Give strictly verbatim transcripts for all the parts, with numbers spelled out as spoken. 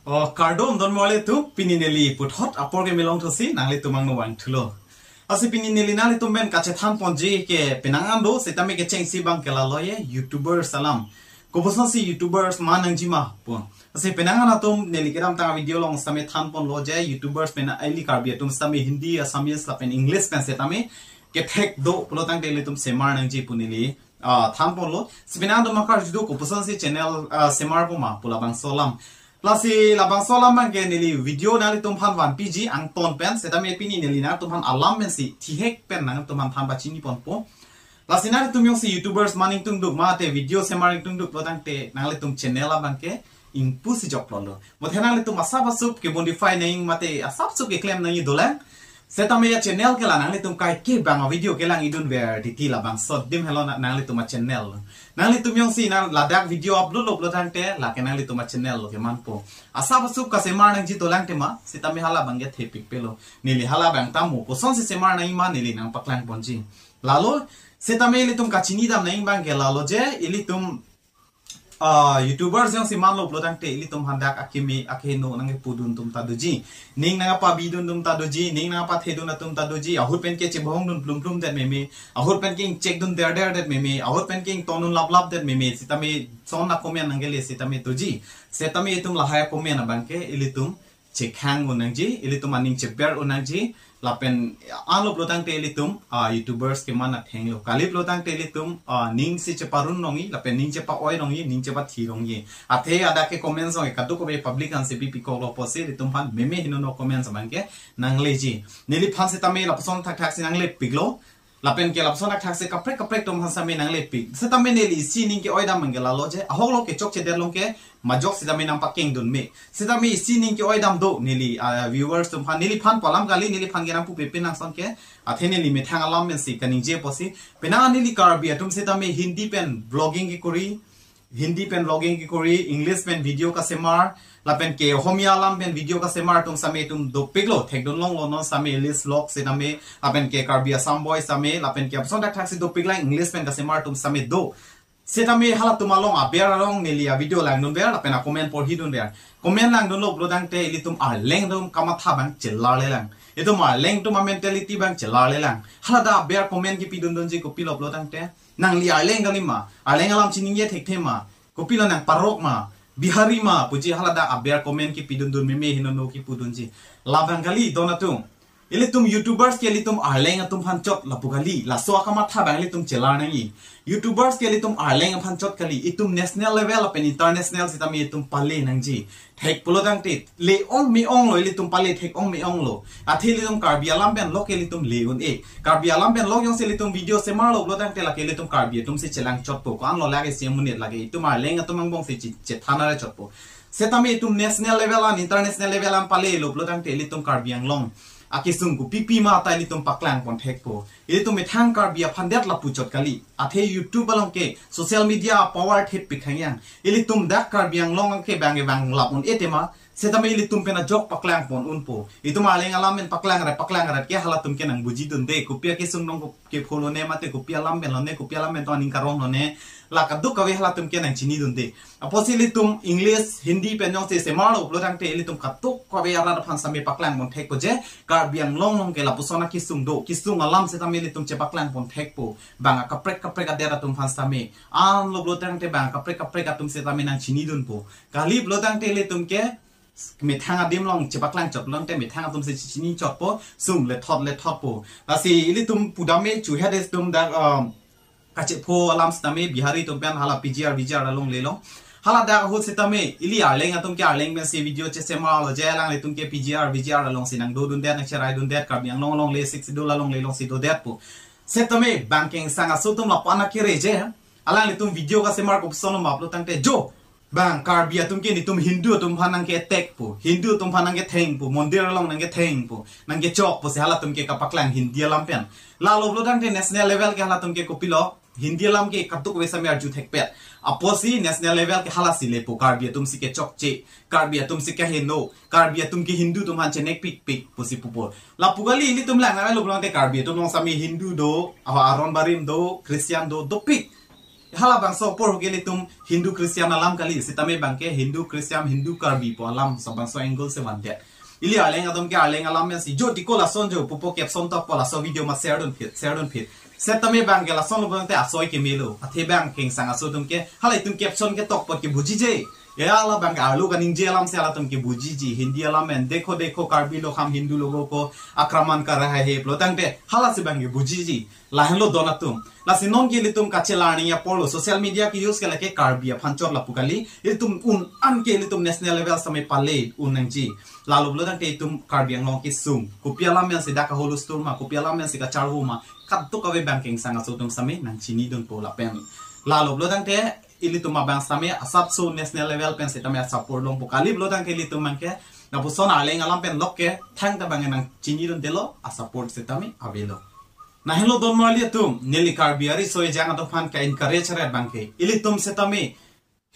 O kardom don mole tu pini neli puthot apor ke melong thosi nanglitum angno vangthulo. Lasi pini neli nanglitum pen kachethan ponji ke penang an do setame kechengsi abang ke lalo ye YouTubers alam. Kopuson si YouTubers ma nangji ma pu. Lasi penang an atum neli kedamtang video along setame than ponlo je YouTubers pen ili Karbi atum setame Hindi, Assamese lapen English pen setame kethek do pulo tangte ilitum semar nangji pu neli ah, than ponlo. Si penang an do ma karju do kopuson si channel ah, semar po ma pu labangso alam. Lasi labangso alam abang ke neli video nanglitum aphan vanpiji angton pen setame pini neli nanglitum aphan alam pensi thihek pen nanglitum aphan than pachini ponpo. Lasi nanglitum jongsi YouTubers ma ningtungduk mate video semar ningtungduk pulo tangte nanglitum channel abang ke ingpu si joklo lo. Muthe nanglitum asap asup ke modify nangji mate asap asup keklem nangji dolang. Setame ya channel ke la nanglitum kaike abang video kelang idun ver titi labangso adim helo na- nanglitum achannel lo. Nanglitum jongsi nang ladak video upload lo pulo tangte lake nanglitum achannel lo ke manpo. Asap asup kasemar nangji dolang tema setame hala abang ke thepik pelo. Neli hala abang ta mo koson si semar nangji ma neli nangpaklang ponji. Lalo setame ilitum kachinidam nangji abang ke lalo je ilitum ah, YouTubers jongsi manlo pulo tangte ilitum aphan dak akimi akeheno nangkepudun atum ta doji. Ning nangkapabidun atum ta doji, ning nangkapathedun atum ta doji, ahut pen ke chebongdun plum plum det meme, ahut pen ke ingchekdun der der det meme, ahut pen ke ingtondun lap lap det meme, setame son na comment nangkele setame doji. Setame itum lahai comment abang ke ilitum chekhang un nangji, ilitum aning cheber un nangji, lapen anlo pulo tangte ilitum ah, YouTubers keman athenglo. Kali pulo tangte ilitum ah, ning si cheparun nangji, lapen ning chepa-oi nangji, ning chepathi nangji. Athe adak ke comments nangji kadokave public an si bipikoklo pusi ilitum aphan meme henono comments abang ke nangleji. Neliphan setame lapuson thakthak si nanglepiklo. Lapen ke lapuson thakthak si kaprek kaprek atum aphan setame nanglepik. Setame neli isi ning ke-oi dam abang ke lalo je. Ahok lo kechokche det along ke majok setame nangpakengdun me. Setame isi ning ke-oi dam do neli ah, viewers atum aphan, neliphan pu alam kali, neliphan ke nangpupe pin nangson ke. Athe neli methang alam pensi kaningje pusi. Penang neli Karbi atum setame Hindi pen vlogging kekori, Hindi pen vlogging kekori, English pen video kasemar, lapen ke Ohomia alam pen video kasemar atum setame itum dopiklo, thekdun longlo non setame English vlog setame, lapen ke Karbi Assam Boy setame, lapen ke lapuson thakthak si dopik lang English pen kasemar atum setame do. Setame halatum along aber along neli avideo langdun ver, lapen acomment porhidun ver. Comment langdunlo pulo tangte ilitum Arleng atum kamatha abang chelarle lang. Itum Arleng atum amentality abang chelarle lang. Hala dak aber comment kepidun dunji kopilo pulo tangte. Nangli Arleng kali ma, Arleng alam chiningje thekthe ma, kopilo nang parok ma, Bihari ma, puji hala dak aber comment kepidun dun meme henono kepudunji. Labang kali don atum. Ilitum YouTubers ke ilitum Arleng atum aphan chot lapu kali. Laso akamatha abang ilitum chelar nangji. YouTubers ke ilitum Arleng aphan chot kali. Itum national level lapen international setame itum pale nangji. Thek pulo tangte le-ong me-onglo, ilitum pale thek-ong me-onglo. Athe ilitum Karbi alam pen lo ke ilitum le un-e. Karbi alam pen lo jongsi ilitum video semarlo pulo tangte lake ilitum Karbi atum si chelang chotpo. Ko-an lo lake si amonit lake itum Arleng atum angbong si che- chethan ra chotpo. Setame itum national level an international level an palelo pulo tangte ilitum Karbi Anglong akesung kopipi ma ta ilitum paklang pon thekpo. Ilitum methang Karbi aphan det lapu chot kali. Athe YouTube along ke social media power thepik hangyang. Ilitum dak Karbi Anglong ke bang bang lap un-e tema. Setame ilitum pen ajok paklang pon unpo. Itum Arleng alam pen paklang rat paklang rat ke halatum ke nangbuji dunde. Kopi akesung nong kep- kepho lone mate kopi alam pen lone, kopi alam pen to aning karong lone. La kadokave halatum ke nangchini dunde. Apotsi ilitum English, Hindi pen jongsi semarlo pulo tangte ilitum kadokave arat aphan setame paklang pon thekpo je Karbi Anglong along ke lapuson akesung do, kesung alam setame ilitum chepaklang pon thekpo. Bang akaprek kaprek adet atum aphan setame. Anlo pulo tangte bang akaprek kaprek atum setame nangchini dunpo. Kali pulo tangte ilitum ke methang adim along chepaklang chot pulo tangte methang atum si chini chotpo, sung lethot lethotpo. Lasi ilitum pudam me chu hedes atum dak um, kachepho alam setame Bihari atum pen hala P G R V G R along lelo. Hala dak ahut setame ili Arleng atum ke Arleng pensi video chesemarlo je alanglitum ke P G R V G R along si nangdodundet nangcheraidundet Karbi Anglong along lesik sidul along le along si dodetpo. Setame bang kengsang aso atum lapu-an akere je. Alanglitum video kasemar kopuson ma pulo tangte jo. Bang Karbi atum ke nitum Hindu atum aphan nangke-attack po. Hindu atum aphan nangketheng po. Mondir along nangketheng po. Nangkechok po si halatum ke kapaklang Hindi alam pen. Lalo pulo tangte national level ke halatum ke kopilo. Hindi alam ke kadokave setame arju thekpet. Apotsi national level ke hala si lepo Karbi atum si kechokche. Karbi atum si keheno. Karbi atum ke Hindu atum aphan chenekpikpik pusi pupo. Lapu kali ilitum lang nanglo pulo tangte Karbi atum along setame Hindu do, ah, Aron Barim do, Christian do, dopik. Halabangso apor ke ilitum Hindu Christian alam kali, sitame abangke Hindu Christian, Hindu Karbi pu alam, labangso angle si vandet. Ili Arleng atum ke Arleng alam pensi jo tiko lason jo pupo caption tokpo, laso video ma share dunphit, share dunphit. Sitame abangke lasonlo pulote asoi kemelo. Athe abang kengsang aso atum ke, hala itum caption ketok apot ke bujije. Ya, halabangke arlo kaningje alam si halatum ke bujiji. Hindi alam pen, "Dekho, dekho, Karbi lok hum Hindu logon ko akraman kar rahe hain" pulotangte, halasi abangke bujiji. Lahenlo don atum. Lasi non ke ilitum kachelar nangji aporlo, social media ke-use ke lake Karbi aphan chot lapu kali. Ilitum un-an ke ilitum national level sitame pale un nangji. Lalo pulotangte itum Karbi Anglong kesung, kopi alam pensi dak kahulustur ma, kopi alam pensi kacharvo ma, kadokave abang kengsang aso atum sitame nangchinidunpo lapen. Lalo pulotangte ilitum abang sitame asapso national level pen sitame asap purlongpo kali pulotangte ilitum abangke lapuson Arleng alam pen lok ke thangta abang nangchiniduntelo, asap pur sitame avelo. Lahenlo don marli atum, neli Karbi ariso ejang atum aphan ka-encourage ret abangke, ilitum sitame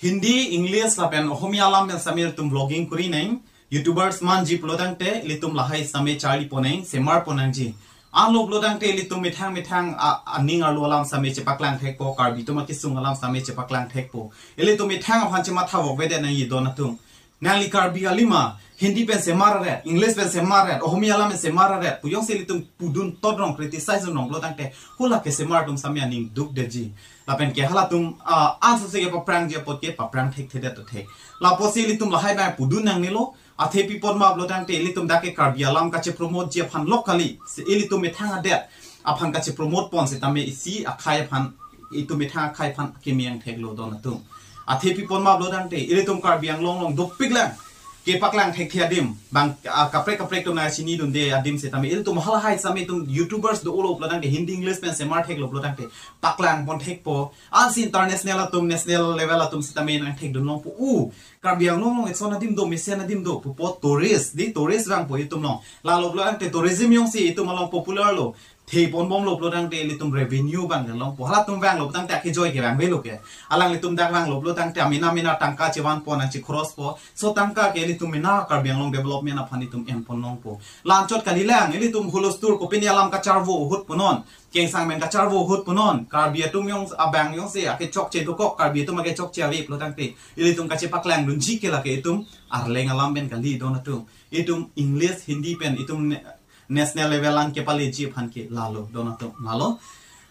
Hindi, English lapen Ohomia alam pen sitame ilitum vlogging kori nang, YouTubers manji pulotangte ilitum lahai sitame charlipon nang, semarpon nangji. Anlo pulotangte ilitum methang methang a-, aning arlo alam sitame chepaklang thekpo, Karbi atum akesung alam sitame chepaklang thekpo. Ilitum methang aphan chematha vokvedet nangji don atum. Nangli Karbi kali ma, Hindi pen semar ret, English pen semar ret, Ohomia alam pen semar ret pu jongsi ilitum pudun todrong, criticize dunrong pulotangte, hala kesemar atum sitame aning dukdetji. Lapen ke halatum, ah, ansose kepaphrangji apot ke paphrang thekthedet to thek. Lapusi ilitum lahai abang pudun nangnelo, athe pi apot ma pulotangte ilitum dak ke Karbi alam kachepromoteji aphan lok kali. Si ilitum methang adet aphan kachepromotepon sitame isi akhai aphan, itum methang akhai aphan keme angtheklo don atum. Athe pi apot ma pulotangte ilitum Karbi Anglong along dopiklang kepaklang thekthe adim, bang, ah, kaprek kaprek atum nangchinidunde adim sitame ilitum halahai sitame itum YouTubers dolo pulotangte, Hindi English pen semar theklo pulotangte paklangpon thekpo. Ansi international atum, national level atum sitame nangthekdunlongpo, u, Karbi Anglong along eson adim do, mesen adim do pupo, tourist, dei, tourist vangpo itum along. Lalo pulotangte tourism jongsi itum along popular lo, theponbomlo pulotangte ilitum revenue abang longpo. Halatum vanglo pulotangte akejoi ke vangvelo ke. Alanglitum dak vanglo pulotangte amena mena tangka chevanpo, nangchekhrospo. So tangka ke ilitum mena Karbi Anglong development aphan itum enponlongpo. La anchot kalilang, ilitum hulustur kopine alam kacharvo ahut punon, kengsang pen kacharvo ahut punon, Karbi atum jong abang jongsi akechokche dokok, Karbi atum akechokche ave pulotangte ilitum kachepaklangdunji ke lake itum Arleng alam pen kali don atum. Itum English, Hindi pen itum ne-, national level an kepaleji aphan ke lalo don atum, lalo.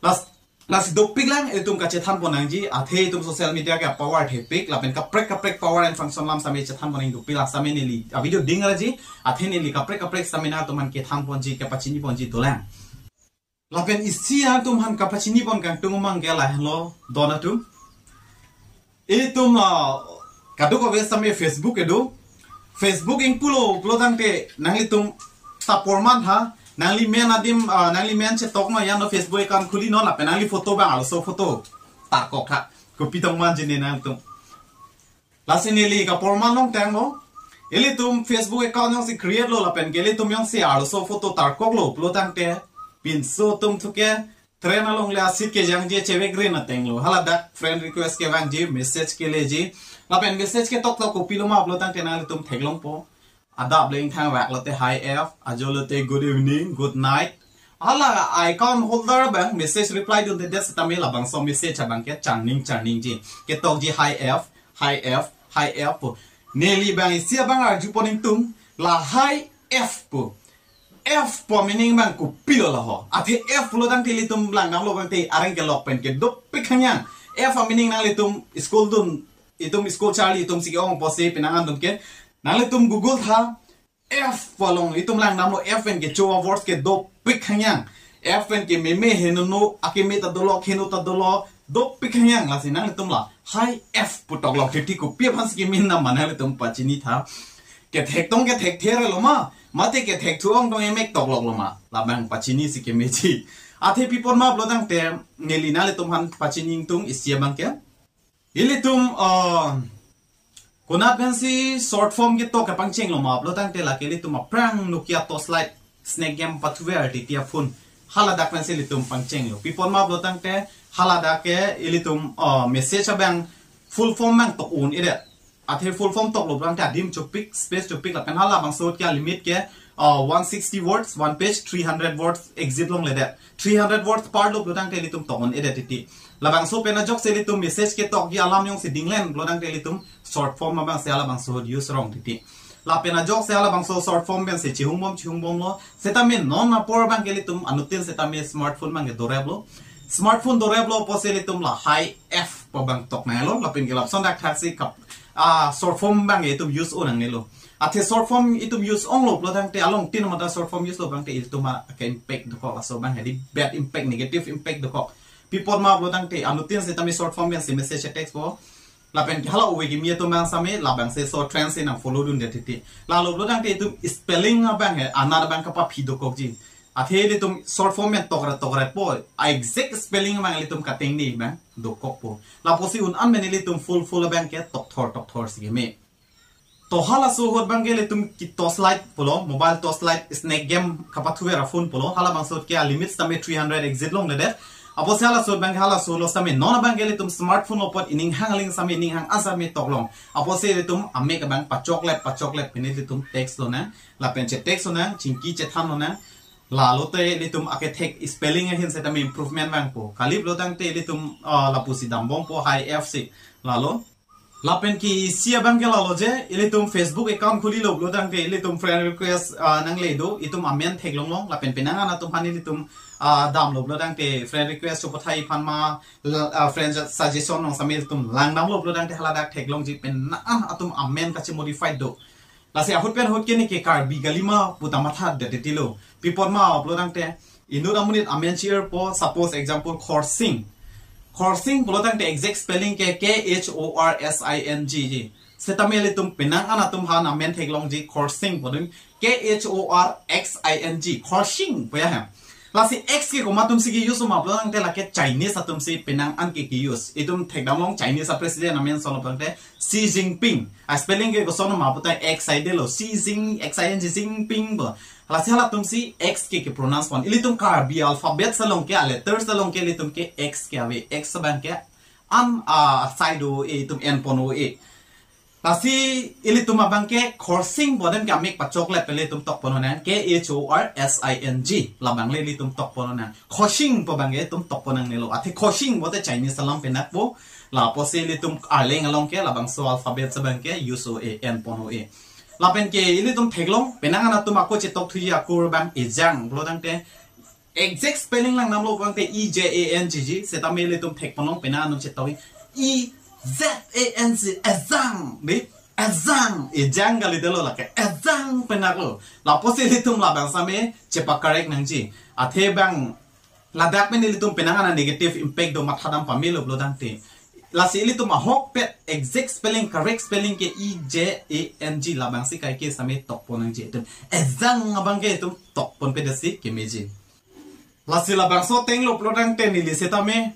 Last, lasi dopiklang itum kachethanpon nangji, athe itum social media ke power thepik, lapen kaprek kaprek power and function alam sitame chethanpon nang dopiklang sitame neli avideo ding raji, athe neli kaprek kaprek sitame nangtum aphan kethanponji, kapachiniponji dolang. Lapen isi nangtum aphan kapachinipon kangtung umang ke lahenlo don atum. Itum, ah, kadokave sitame Facebook kedo. Facebook ingpulo pulotangte nanglitum ta porman tha, nangli men adim, ah, nangli men chetok ma, yano Facebook account khuli non lapen nangli photo abang arloso photo tarkok tha. Kopi tong manji ne nangtum. Lasi neli kaporman longtanglo. Ilitum Facebook account jongsi create lo lapen ke ilitum jongsi arloso photo tarkoklo pulotangte, pinso atum thu ke train along le asit kejangje chevekrin atenglo. Haladak friend request kevangji, message keleji. Lapen message ketok tok kopilo ma pulotangte nanglitum theklongpo. Adap le ingthang vak lote hi F, ajo lote good evening, good night. Hala account holder abang message reply dundedet sitame labangso message abang ke charning charningji. Ketokji hi F, hi F, hi F pu. Neli abang isi abang arjupon ingtung, la hi F pu. F pu meaning abang kopilo laho. Athe F pulotangte ilitum langdamlo abangte areng kelok pen ke dopik hangyang. F a meaning nanglitum school dun, itum school charli itum si ke-ong pusi penang an dun ke, nanglitum Google tha, F pu along itum langdamlo, F pen kecho a words ke dopik hangyang. F pen kememe henono, akeme ta dolo, heno ta dolo, dopik hangyang. Lasi nanglitum la hi F pu toklok titi kopi aphan si kemin nam ma nanglitum pachini tha. Kethek tong kethekthelo ma, mate kethek thu ong tong emek tokloklo ma, labang pachini si kemeji. Athe pi apot ma pulotangte neli nanglitum aphan pachini ingtung isi abang ke. Ilitum, ah, konat pensi short form ketok kepangchenglo ma pulotangte lake ilitum aphrang Nokia torchlight snack game pathuver titi a phone, haladak pensi ilitum pangchenglo. Pi apot ma pulotangte haladak ke ilitum, ah, message abang full form abang tok un-edet. Athe full form toklo pulotangte adim chopik, space chopik lapen halabangso ke limit ke, ah, one sixty words, one page, three hundred words exit longledet. Three hundred words parlo pulotangte ilitum tok un-edet titi. Labangso pen ajok si ilitum message ketok ji alam jongsi dinglen pulo tangte ilitum short form abang si halabangso ahut use rong titi. Lapen ajok si halabangso short form pen si chihungbom chihungbomlo. Setame non apor abangke ilitum anuttin setame smartphone abangke doreplo. Smartphone doreplo pusi ilitum lahai F pu abang tok nanglo. Lapen ke lapuson dak thak si kap, ah, short form abangke itum use-o nangnelo. Athe short form itum use-onglo pulo tangte along tin mata short form use-lo tangte ilitum ake impact dokok, laso abang hedi bad impact, negative impact dokok. Pi apot ma pulo tangte anuttin setame short form pen si message, text po. Lapen ke hala ove kimi atum abang setame labang si so trend si nang follow dunde titi. Lalo pulo tangte itum spelling abang he, anat abang kapaphi dokok ji. Athe ilitum short form pen tokra tokra po, a exact spelling abang ilitum kating ni abang dokok po. Lapusi un-an pen ilitum full full abangke tokthor tokthor si keme. To halaso ahut abangke ilitum ke torchlight pulo, mobile torchlight, snake game kapathu era phone pulo, halabangso ahut ke a limit setame three hundred exit longledet. Apotsi halaso ahut abangke halaso ahutlo setame non abangke ilitum smartphone apot ining hang aling setame ining hang asame toklong. Apotsi ilitum amek abang pachoklep pachoklep pen ilitum text lonang. Lapen che text lonang, chingki chethan lonang. Lalo te ilitum akethek spelling ahin setame improvement vangpo. Kali pulo tangte ilitum, ah, lapusi dambompo hai F si. Lalo. Lapen ke isi abangke lalo je, ilitum Facebook account khulilo pulo tangte ilitum friend request, ah, nangle do, itum amen theklonglong, lapen penang an atum aphan ilitum, ah, damlo pulo tangte friend request chopathai aphan ma, la-, ah, friend suggestion along setame ilitum langdamlo pulo tangte haladak theklongji, penang an atum amen kachi-modify do. Lasi ahut pen ahut ke neke Karbi galima puta mathadet titilo. Pi apot ma pulo tangte inut amonit amen chi-erpo, suppose example Khorsing. Khorsing pulo tangte exact spelling ke K H O R S I N G ji. Setame ilitum penang an atum aphan amen theklongji Khorsing pu dun, K H O R X I N G, Khorsing pu ya ha. Lasi X ke komat atum si ke-use ma pulo tangte lake Chinese atum si penang an ke ke-use. Itum thekdamlong Chinese a president amen sonlo pulo tangte Xi Jinping. A spelling ke koson ma puta X I D lo, Xi Jing, X I N G, Jinping pu. Lasi halatum si X ke ke pronounce pon. Ilitum Karbi alphabet along ke, a letters along ke ilitum ke X ke ave. X abangke an, ah, side o e, itum en pon o e. Lasi ilitum abangke Khorsing pu dam ke amek pachoklep pen ilitum tok pon nang, K H O R S I N G. Labang le ilitum tok pon nang. Khorsing pu abangke itum tok pon nangnelo. Athe Khorsing pulote Chinese alam pen nangpo. Lapusi ilitum arleng along ke labangso alphabet abangke use o e, en pon o e. Lapen ke ilitum theklong, penang an atum ako chetok thuji akur abang Ejang pulo tangte exact spelling langdamlo pulo tangte E J A N G ji, setame ilitum thek ponlong penang an atum chetok E Z A N G, Ejang, de, Ejang, Ejang kali detlo lake, Ejang pen nanglo. Lapusi ilitum labang setame chepa-correct nangji. Athe abang ladak pen ilitum penang an negative impact do, mathadam pamelo pulo tangte. Lasi ilitum ahokpet exact spelling, correct spelling ke E J A N G, labang si kaike setame tok pon nangji. Itum Ejang abangke itum tok ponpedet si kemeji. Lasi labangso ateng lo pulo tangte neli setame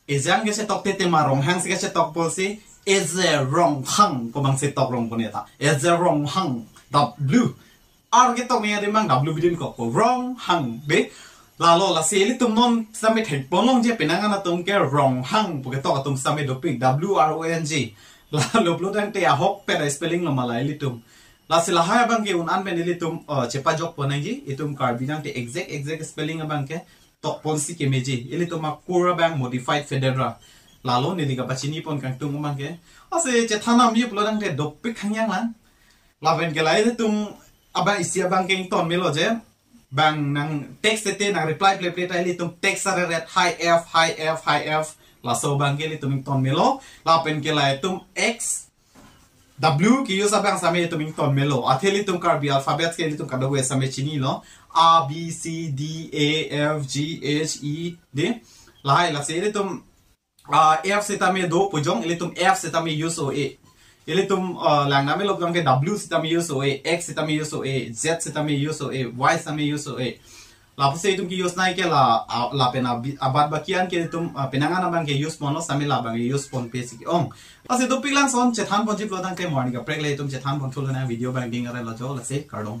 Ejang ke chetok tete ma Ronghang si ke chetok pusi, Eje Ronghang ko abang si tok rong pon eta. Eje Ronghang, W. R ketok ni adi mang W bidin kok ko, Ronghang, de. Lalo lasi ilitum non setame thek ponlongji penang an atum ke Ronghang pu ketok atum setame dopik, W R O N G. Lalo pulo tangte ahokpet a spelling lo ma la ilitum. Lasi lahai abangke un-an pen ilitum, eh, chepajok pon nangji, itum Karbi tangte exact, exact spelling abangke tok pon si kemeji. Ilitum akur abang modified federal. Lalo neli kapachini pon kangtung abangke. Ase chethan nangji pulo tangte dopik hangyang lang. Lapen ke la ilitum abang isi abangke ington melo je. Bang nang text tete nang reply pleple ta ilitum text areret hai F, hai F, hai F. Laso abangke ilitum ington melo. Lapen ke la itum X, W ke-use abang setame itum ington melo. Athe ilitum Karbi alphabet ke ilitum kadokave setame chinilo. A, B, C, D, E, F, G, H, I, de. Lahai lasi ilitum, ah, F setame do pu jong, ilitum F setame use o e. Ilitum, ah, langdamlo abangke W setame use o e, X setame use o e, Z setame use o e, Y setame use o e. Lapusi itum ke-use nai ke la, ah, lapen abi-, abad baki an ke itum, ah, penang an abangke use ponlo setame labang use ponpe si ke-ong. Lasi dopik langson chethan ponji pulo tangte morning kaprek le itum chethan pon thulo nang, video abang ding arelo jo, lasi kardom.